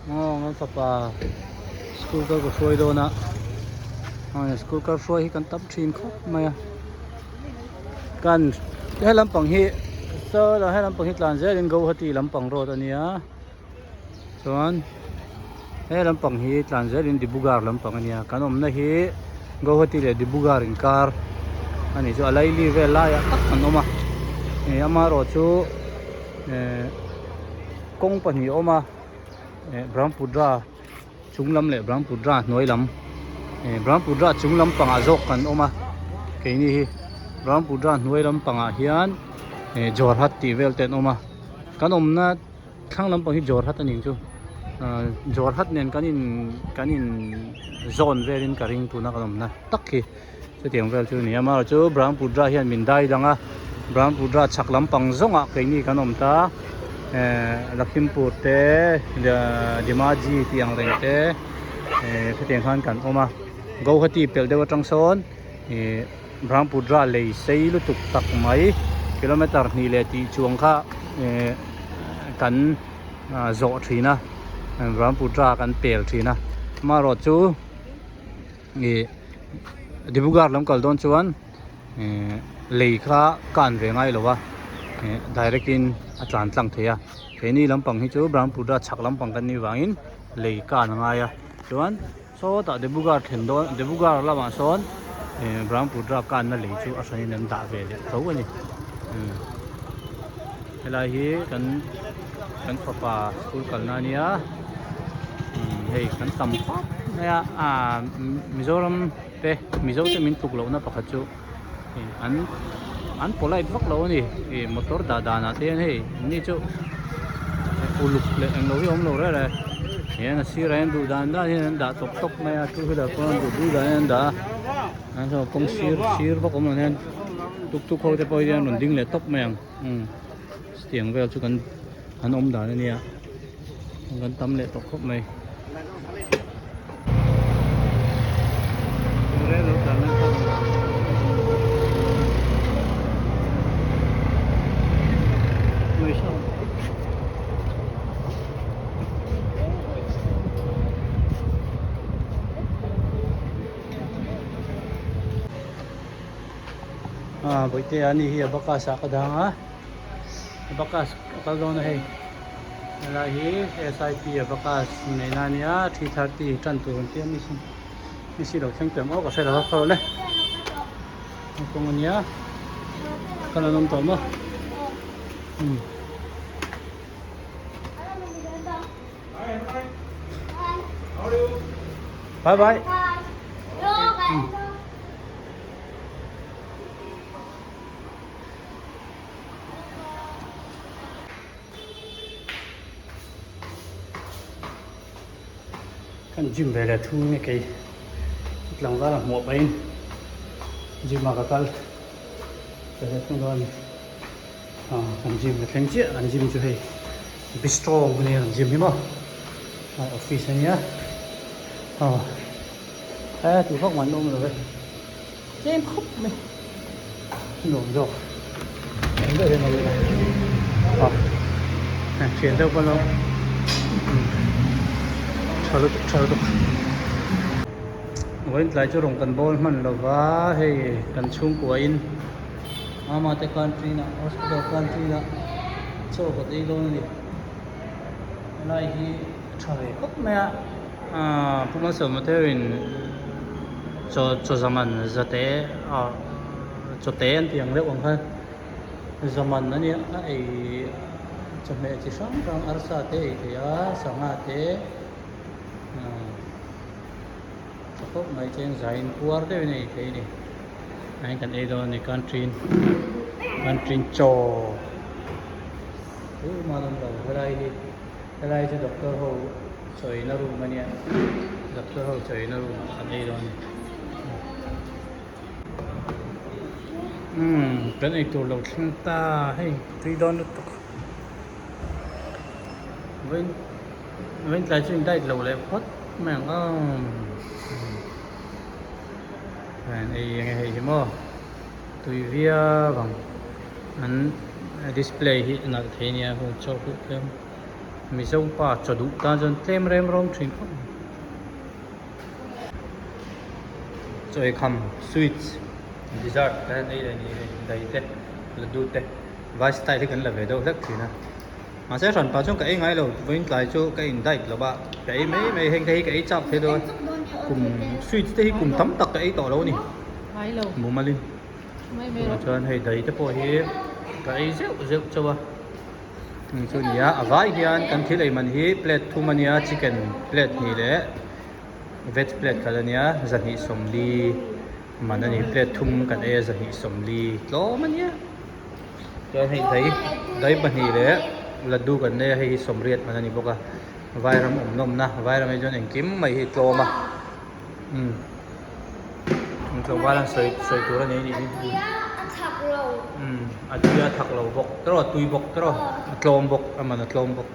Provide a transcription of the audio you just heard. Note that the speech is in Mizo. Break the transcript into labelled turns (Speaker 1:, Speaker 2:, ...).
Speaker 1: Aw kan fapa school kal ka hruai dawn a school kal hruai hi kan tam thin khawp mai a kan he lampang hi saw he lampang hi tlan zelin Guwahati lampang road a nia chuan he lampang hi tlan zelin Dibrugarh lampang a nia kan awmna hi Guwahati leh Dibrugarh inkar a nih chu a laili vel laiah tak kan awm a amaherawh chu ehh kawng pahnih a awm a eh Brahmaputra chung lam leh Brahmaputra hnuai lam eh Brahmaputra chung lam pangah zawk kan awm a keini hi Brahmaputra hnuai lam pangah hian eh Jorhat tih vel te an awm a kan awmna thlang lampang hi Jorhat a nih chu ah Jorhat nen kan in kan in zawn velin ka ring tuna kan awmna tak hi. Chutiang vel chu a ni a, amaherawhchu Brahmaputra hian min dai dang a, Brahmaputra chhak lampang zawngah keini kan awm ta, ehh Lakhimpur te Dhemaji tih ang reng te ehh khatiang khan kan awm a, Guwahati pelh deuh atang sawn ihh Brahmaputra lei sei lutuk tak mai kilometer hnih leh tih chuang kha ehh kan zawh thin a, Brahmaputra kan pel thin a, amaherawhchu. Ih Dibrugarh lam kal dawn chuan ih lei kha kan ve ngai lo a ih direct in a tlan tlang thei a keini lampang hi chu Brahmaputra chhak lampang kan nih vangin lei kan a ngai a chuan sawtah Dibrugarh thlen dawn Dibrugarh lamah sawn ih Brahmaputra kanna lei chu a hranin an dah ve leh tho a ni helai hi kan kan fapa school kalna a nia hei kan tam khawp mai a ah Mizoram te Mizo te min tluk lohna pakhat chu an an polite vak lo a ni ih motor dah danah te hian hei ni chu uluk leh englo hi a awm lo reng reng hian a sirah hian duh dan dan hian an dah tawp tawp mai a two wheeler pawh an duh duh dan hian an dah a an kawng sir sir vak awm lo hian tuk tuk ho te pawh hian rawn ding leh tawp mai ang umm chutiang vel chu kan an awm dan a nia kan tam leh tawh khawp mai. Ah bawihte a ni hi a bacchus ah ka dang a bacchus a kal dawn a hei helai hi SIP a bacchus neihna a nia 3:30 tan tur an tia mi sin mi si lo thleng tawh em aw ka hre lo a khaw le kawng a nia kal an awm tawh maw umm. Bye bye. Kan gym ve leh thung nge kei tlangval a hmuh pahin gym ah ka kal ve leh thung dawn a ni ah kan gym ka thleng chiah an gym chu hei bistro a nia an gym hi maw office a nia aw he tu vak man awm lo ve. Tlem khawp mai nuam zawk eng deuh hian a awm a ah thian deuh pawn a tha lutuk tha lutuk vawiin tlai chu rawn kan bawl hman lo va hei kan chhungkua in mama te canteen ah hospital canteen ah chaw ka ei dawn a ni helai hi a tha ve khawp mai a. Aaa Pu Malsawma te in chaw chaw zaman zate ah chaw te an tih ang deuh ang khan zaman a nia a ei chawhmeh chi hrang hrang arsa te ei thei a sangha te aaa tha khawp mai cheng zaiin puar deuhin a ei thei a ni hei kan ei dawn a ni canteen canteen chaw tumah an awm lo helai hi. Helai chu doctor ho chawina room a nia doctor ho chawina room ah kan ei dawn a ni umm kan eitur lo thleng ta hei tui dawn lutuk vawiin vawiin tlai chu in diet lo leh phawt mai ang aw an ei enge hei hi maw tui viau ang an display hi a nalh thei ania chaw huh tlem. Mizo pa chaw duh tan chuan tlem rem rawm thin khawp mai. Chaw eikham sweets dessert te han ei leh ni hei dai te laddu te vai style hi kan la ve deuh hlek thin a mahse hran pah chuan ka ei ngai lo vawiin tlai chu ka in diet lo va ka ei mai mai heng te hi ka ei chak thei deuh a kum sweets te hi kum tam tak ka ei tawh lo a ni mumalin tunah chuan hei dai te pawh hi ka ei zeuh zeuh chauh a. Chu a ni a, a vai hian kan thil ei man hi plate thum a nia chicken plate hnih leh veg plate khat a nia 240 man a ni plate thum kan ei a 240 tlawm a nia chuan hei dai dai pahnih leh laddu kan nei a hei hi 80 man a ni bawk a vairam awm nawmna vairam hi chuan engkim mai hi tlawm a umm. Tlangval an sawi sawi tur a nei anih hi. Umm a tui a thak lo bawk tawh a tui bawk tawh a tlawm bawk a man a tlawm bawk.